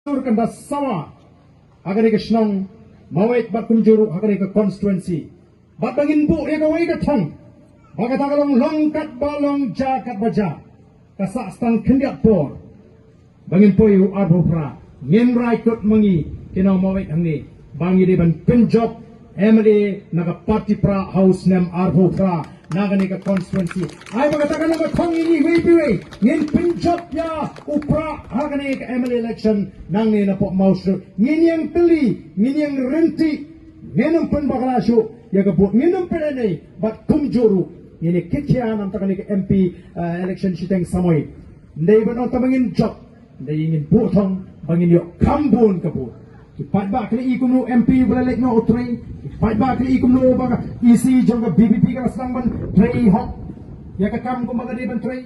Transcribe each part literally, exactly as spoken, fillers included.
Dur kan da sawa ha kane ka shnong Maweit bad kumjuh ruh ha kane ka constituency. Bad ba ngin buh ïa kawei ka thong ba kata ka long long katba long ja katba ja ka sah stang khyndiat por. Ba ngin poi u arphew phra ngin rai kut ma ngi ki nong Maweit hangne ba ngi dei ban pynjop M L A na ka party Prah ha u snem arphew phra na kane ka constituency. Ai ba kata ka long ka thong ïa ngi iwei pa iwei ngin pynjop ïa u Prah ha kane ka M L A election nangne na pok Mawshynrut. Ngin ïeng tylli, ngin ïeng rynti, ngin ym pynbakla shuh ïa ka vote, ngin ym pynenei bad kumjuh ruh ngin ïa kit khia namar kane ka M P uh, election shiteng samoi. Ndei ban ong tang ba ngin jop, ndei ngin buh thong ba ngin ïoh kham bun ka vote. Ki paidbah ki la i kumno M P ba la leit noh u trei, ki paidbah ki la i kumno ba ka E C jong ka V P P ka la sdang ban trei hok ïa ka kam kumba ka dei ban trei.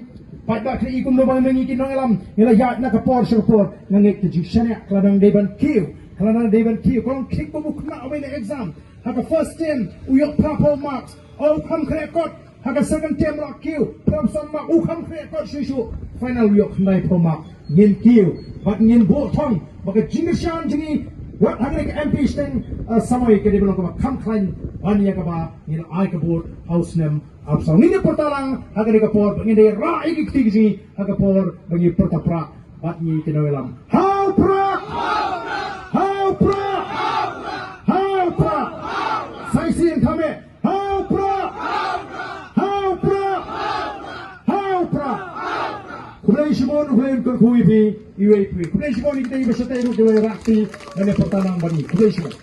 Paidbah ki la i kumno ba ngi ki nongïalam ngi la ïaid na ka por sha ka por. Nga ngeit ka jingshaniah ka la nang dei ban kiew, ka la nang dei ban kiew. Ka long khik ba u khynnah wei na exam ha ka first term u ïoh phra phew marks, u kham khreh kot. Ha ka second term ruh kiew, phra phew san mark u kham khreh kot shuh shuh, final u ïoh khyndai phew mark. Ngin kiew bad ngin buh thong ba ka jingkyrshan jong ngi wat ha kane ka M P shiteng uh, samoi ka dei ban long kaba kham khlaiñ ban ïa kaba ngin ai ka vote ha u snem arphew saw. Ngin ïa pyrta lang ha kane ka por ba ngin dei rah ïa ki kti ki jong ngi ha ka por ba ngi pyrta Prah bad ngi ki nongïalam. Ha u Prah! Ha u Prah! Ha u Prah! Sa shisien kham eh. Ha u Prah! Ha u Prah! Ha u Prah! Khublei shibun, khublei kyrkhu ïa phi iwei pa iwei. Khublei shibun ïa kita iba shatei ruh kiba rah kti ban ïa pyrta lang bad ngi. Khublei shibun.